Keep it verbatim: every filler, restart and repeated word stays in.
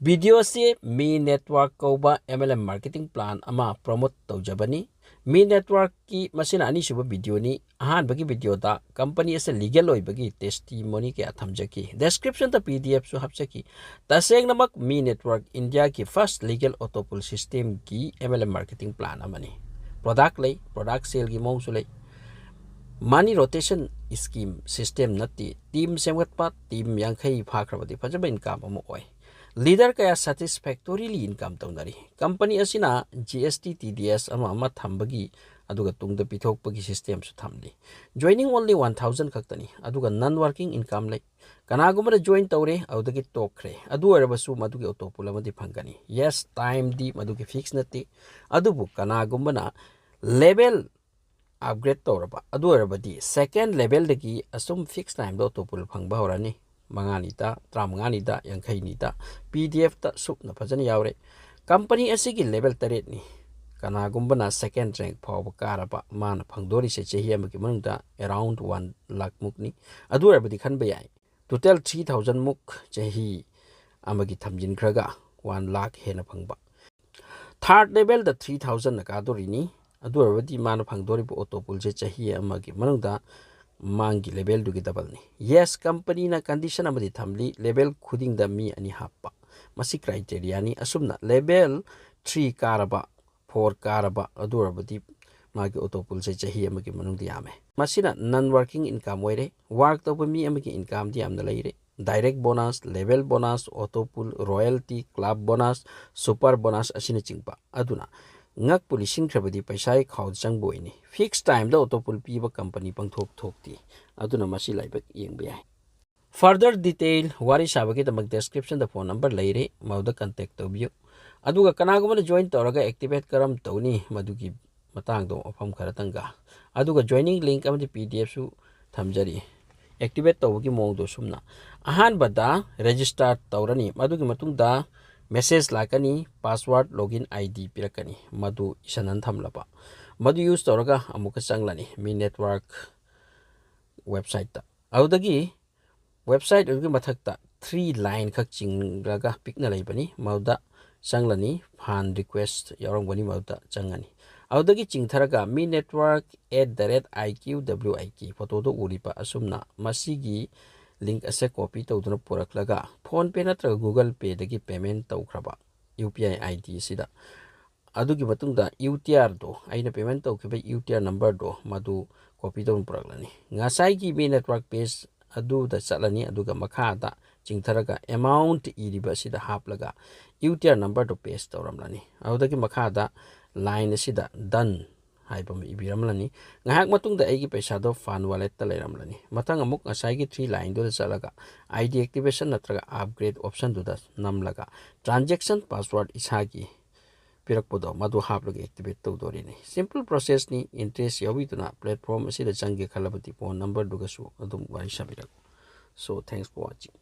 Video ꯑꯁꯤ Mi Network ꯀꯧꯕ M L M marketing plan ꯑꯃ promote ꯇꯧꯖꯕꯅꯤ꯫ Mi Networkꯀꯤ ꯃꯁꯤꯅ ꯑꯅꯤꯁꯨꯕ videoꯅꯤ꯫ ꯑꯍꯥꯟꯕꯒꯤ videoꯗ company ꯑꯁꯤ legal ꯑꯣꯏꯕꯒꯤ testimony ꯀꯌꯥ ꯊꯝꯖꯈꯤ꯫ Descriptionꯗ P D Fꯁꯨ ꯍꯥꯞꯆꯈꯤ꯫ ꯇꯁꯦꯡꯅꯃꯛ Mi Network Indiaꯒꯤ first legal auto pull systemꯒꯤ M L M marketing plan ꯑꯃꯅꯤ꯫ Product ꯂꯩ, product saleꯒꯤ ꯃꯑꯣꯡꯁꯨ ꯂꯩ꯫ Money rotation scheme system ꯅꯠꯇꯦ꯫ Team ꯁꯦꯝꯒꯠꯄ, team ꯌꯥꯡꯈꯩ ꯐꯥꯈ꯭ꯔꯕꯗꯤ ꯐꯖꯕ income ꯑꯃ ꯑꯣꯏ꯫ Leader ꯀꯌꯥ satisfactorily income ꯇꯧꯅꯔꯤ꯫ Company ꯑꯁꯤꯅ G S T, T D S ꯑꯃ ꯑꯃ ꯊꯝꯕꯒꯤ ꯑꯗꯨꯒ ꯇꯨꯡꯗ ꯄꯤꯊꯣꯛꯄꯒꯤ systemꯁꯨ ꯊꯝꯂꯤ꯫ Joining only one thousand ꯈꯛꯇꯅꯤ, ꯑꯗꯨꯒ non working income ꯂꯩ꯫ ꯀꯅꯥꯒꯨꯝꯕꯅ join ꯇꯧꯔꯦ, ꯑꯗꯨꯗꯒꯤ ꯇꯣꯛꯈ꯭ꯔꯦ, ꯑꯗꯨ ꯑꯣꯏꯔꯕꯁꯨ ꯃꯗꯨꯒꯤ auto pull ꯑꯃꯗꯤ ꯐꯪꯒꯅꯤ꯫ Yes, timeꯗꯤ ꯃꯗꯨꯒꯤ fix ꯅꯠꯇꯦ, ꯑꯗꯨꯕꯨ ꯀꯅꯥꯒꯨꯝꯕꯅ level upgrade ꯇꯧꯔꯕ, ꯑꯗꯨ ꯑꯣꯏꯔꯕꯗꯤ second levelꯗꯒꯤ ꯑꯁꯨꯝ fix timeꯗ auto pull ꯐꯪꯕ ꯍꯧꯔꯅꯤ꯫ ꯃꯉꯥꯅꯤꯗ, ꯇꯔꯥꯃꯉꯥꯅꯤꯗ, ꯌꯥꯡꯈꯩꯅꯤꯗ꯫ P D Fꯇ ꯁꯨꯞꯅ ꯐꯖꯅ ꯌꯥꯎꯔꯦ꯫ Company ꯑꯁꯤꯒꯤ level ꯇꯔꯦꯠꯅꯤ꯫ ꯀꯅꯥꯒꯨꯝꯕꯅ second rank ꯐꯥꯎꯕ ꯀꯥꯔꯕ, ꯃꯥꯅ ꯐꯪꯗꯣꯔꯤꯁꯦ ꯆꯍꯤ ꯑꯃꯒꯤ ꯃꯅꯨꯡꯗ around one lakh ꯃꯨꯛꯅꯤ꯫ ꯑꯗꯨ ꯑꯣꯏꯔꯕꯗꯤ ꯈꯟꯕ ꯌꯥꯏ꯫ Total three thousand ꯃꯨꯛ ꯆꯍꯤ ꯑꯃꯒꯤ ꯊꯝꯖꯤꯟꯈ꯭ꯔꯒ one lakh ꯍꯦꯟꯅ ꯐꯪꯕ꯫ Third levelꯗ three thousandꯅ ꯀꯥꯗꯣꯔꯤꯅꯤ꯫ ꯑꯗꯨ ꯑꯣꯏꯔꯕꯗꯤ ꯃꯥꯅ ꯐꯪꯗꯣꯔꯤꯕ auto pullꯁꯦ ꯆꯍꯤ ꯑꯃꯒꯤ ꯃꯅꯨꯡꯗ ꯃꯥꯡꯒꯤ levelꯗꯨꯒꯤ doubleꯅꯤ꯫ Yes, companyꯅ condition ꯑꯃꯗꯤ ꯊꯝꯂꯤ, level ꯈꯨꯗꯤꯡꯗ ꯃꯤ ꯑꯅꯤ ꯍꯥꯞꯄ꯫ ꯃꯁꯤ criteriaꯅꯤ꯫ ꯑꯁꯨꯝꯅ level three ꯀꯥꯔꯕ, four ꯀꯥꯔꯕ, ꯑꯗꯨ ꯑꯣꯏꯔꯕꯗꯤ ꯃꯥꯒꯤ auto pullꯁꯦ ꯆꯍꯤ ꯑꯃꯒꯤ ꯃꯅꯨꯡꯗ ꯌꯥꯝꯃꯦ꯫ ꯃꯁꯤꯅ non working income ꯑꯣꯏꯔꯦ꯫ Work ꯇꯧꯕ ꯃꯤ ꯑꯃꯒꯤ incomeꯗꯤ ꯌꯥꯝꯅ ꯂꯩꯔꯦ꯫ Direct bonus, level bonus, auto pull, royalty, club bonus, super bonus ꯑꯁꯤꯅꯆꯤꯡꯕ꯫ ꯑꯗꯨꯅ ꯉꯛꯄꯨ ꯂꯤꯁꯤꯟꯈ꯭ꯔꯕꯗꯤ ꯄꯩꯁꯥꯒꯤ ꯈꯥꯎꯗ ꯆꯪꯕ ꯑꯣꯏꯅꯤ꯫ Fix timeꯗ auto pull ꯄꯤꯕ company ꯄꯪꯊꯣꯛ ꯊꯣꯛꯇꯦ꯫ ꯑꯗꯨꯅ ꯃꯁꯤ ꯂꯥꯏꯕꯛ ꯌꯦꯡꯕ ꯌꯥꯏ꯫ Further detail ꯋꯥꯔꯤ ꯁꯥꯕꯒꯤꯗꯃꯛ descriptionꯗ phone number ꯂꯩꯔꯦ, ꯃꯗꯨꯗ contact ꯇꯧꯕꯤꯌꯨ꯫ ꯑꯗꯨꯒ ꯀꯅꯥꯒꯨꯝꯕꯅ join ꯇꯧꯔꯒ activate ꯀꯔꯝ ꯇꯧꯅꯤ, ꯃꯗꯨꯒꯤ ꯃꯇꯥꯡꯗꯣ ꯃꯐꯝ ꯈꯔꯇꯪꯒ, ꯑꯗꯨꯒ joining link ꯑꯃꯗꯤ P D Fꯁꯨ ꯊꯝꯖꯔꯤ꯫ Activate ꯇꯧꯕꯒꯤ ꯃꯑꯣꯡꯗꯣ ꯁꯨꯝꯅ, ꯑꯍꯥꯟꯕꯗ register ꯇꯧꯔꯅꯤ, ꯃꯗꯨꯒꯤ ꯃꯇꯨꯡꯗ message ꯂꯥꯛꯀꯅꯤ, password, login I D ꯄꯤꯔꯛꯀꯅꯤ, ꯃꯗꯨ ꯏꯁꯟ ꯍꯟ ꯊꯝꯂꯕ꯫ ꯃꯗꯨ use ꯇꯧꯔꯒ ꯑꯃꯨꯛꯀ ꯆꯪꯂꯅꯤ Mi Network websiteꯇ꯫ ꯑꯗꯨꯗꯒꯤ website ꯑꯗꯨꯒꯤ ꯃꯊꯛꯇ ꯊ꯭ꯔꯤ ꯂꯥꯏꯟ ꯈꯛ ꯆꯤꯡꯂꯒ ꯄꯤꯛꯅ ꯂꯩꯕꯅꯤ꯫ ꯃꯗꯨꯗ ꯆꯪꯂꯅꯤ, ꯐꯟ ꯔꯤꯀ꯭ꯋꯦꯁ ꯌꯥꯎꯔꯝꯒꯅꯤ, ꯃꯗꯨꯗ ꯆꯪꯉꯅꯤ꯫ ꯑꯗꯨꯗꯒꯤ ꯆꯤꯡꯊꯔꯒ me network at the rate I Q W I K, ꯐꯣꯇꯣꯗ ꯎꯔꯤꯕ ꯑꯁꯨꯝꯅ ꯃꯁꯤꯒꯤ ꯂꯤꯡꯛ ꯑꯁꯦ ꯀꯣꯄꯤ ꯇꯧꯗꯨꯅ ꯄꯨꯔꯛꯂꯒ PhonePe ꯅꯠꯇ꯭ꯔꯒ Google Payꯗꯒꯤ ꯄꯦꯃꯦꯟ ꯇꯧꯈ꯭ꯔꯕ U P I I D ꯑꯁꯤꯗ, ꯑꯗꯨꯒꯤ ꯃꯇꯨꯡꯗ ꯌꯨ ꯇꯤ ꯑꯥꯔꯗꯣ, ꯑꯩꯅ ꯄꯦꯃꯦꯟ ꯇꯧꯈꯤꯕ ꯌꯨ ꯇꯤ ꯑꯥꯔ ꯅꯝꯕꯔꯗꯣ, ꯃꯗꯨ ꯀꯣꯄꯤ ꯇꯧꯗꯨꯅ ꯄꯨꯔꯛꯂꯅꯤ꯫ ꯉꯁꯥꯏꯒꯤ me network page ꯑꯗꯨꯗ ꯆꯠꯂꯅꯤ, ꯑꯗꯨꯒ ꯃꯈꯥꯗ ꯆꯤꯡꯊꯔꯒ ꯑꯦꯃꯥꯎꯟꯠ ꯏꯔꯤꯕ ꯑꯁꯤꯗ ꯍꯥꯞꯂꯒ ꯌꯨ ꯇꯤ ꯑꯥꯔ ꯅꯝꯕꯔꯗꯣ ꯄꯦꯁ ꯇꯧꯔꯝꯂꯅꯤ꯫ ꯑꯗꯨꯗꯒꯤ ꯃꯈꯥꯗ ꯂꯥꯏꯟ ꯑꯁꯤꯗ ꯗꯟ ꯍꯥꯏꯕ ꯑꯃ ꯏꯕꯤꯔꯝꯂꯅꯤ꯫ ꯉꯥꯏꯍꯥꯛ ꯃꯇꯨꯡꯗ ꯑꯩꯒꯤ ꯄꯩꯁꯥꯗꯣ ꯐꯟ ꯋꯥꯂꯦꯠꯇ ꯂꯩꯔꯝꯂꯅꯤ꯫ ꯃꯊꯪ ꯑꯃꯨꯛ ꯉꯁꯥꯏꯒꯤ ꯊ꯭ꯔꯤ ꯂꯥꯏꯟꯗꯨꯗ ꯆꯠꯂꯒ ꯑꯥꯏ ꯗꯤ ꯑꯦꯛꯇꯤꯚꯦꯁꯟ ꯅꯠꯇ꯭ꯔꯒ ꯑꯞꯒ꯭ꯔꯦꯗ ꯑꯣꯞꯁꯟꯗꯨꯗ ꯅꯝꯂꯒ ꯇ꯭ꯔꯥꯟꯖꯦꯛꯁꯟ ꯄꯥꯁꯋꯥꯔꯗ ꯏꯁꯥꯒꯤ ꯄꯤꯔꯛꯄꯗꯣ ꯃꯗꯨ ꯍꯥꯞꯂꯒ ꯑꯦꯛꯇꯤꯚꯦꯠ ꯇꯧꯗꯣꯔꯤꯅꯤ꯫ ꯁꯤꯝꯄꯜ ꯄ꯭ꯔꯣꯁꯦꯁꯅꯤ꯫ ꯏꯟꯇꯔꯦꯁ ꯌꯥꯎꯕꯤꯗꯨꯅ ꯄ꯭ꯂꯦꯠꯐꯣꯔꯝ ꯑꯁꯤꯗ ꯆꯪꯒꯦ ꯈꯜꯂꯕꯗꯤ ꯐꯣꯟ ꯅꯝꯕꯔꯗꯨꯒꯁꯨ ꯑꯗꯨꯝ ꯋꯥꯔꯤ ꯁꯥꯕꯤꯔꯛꯎ꯫ So, thanks for watching.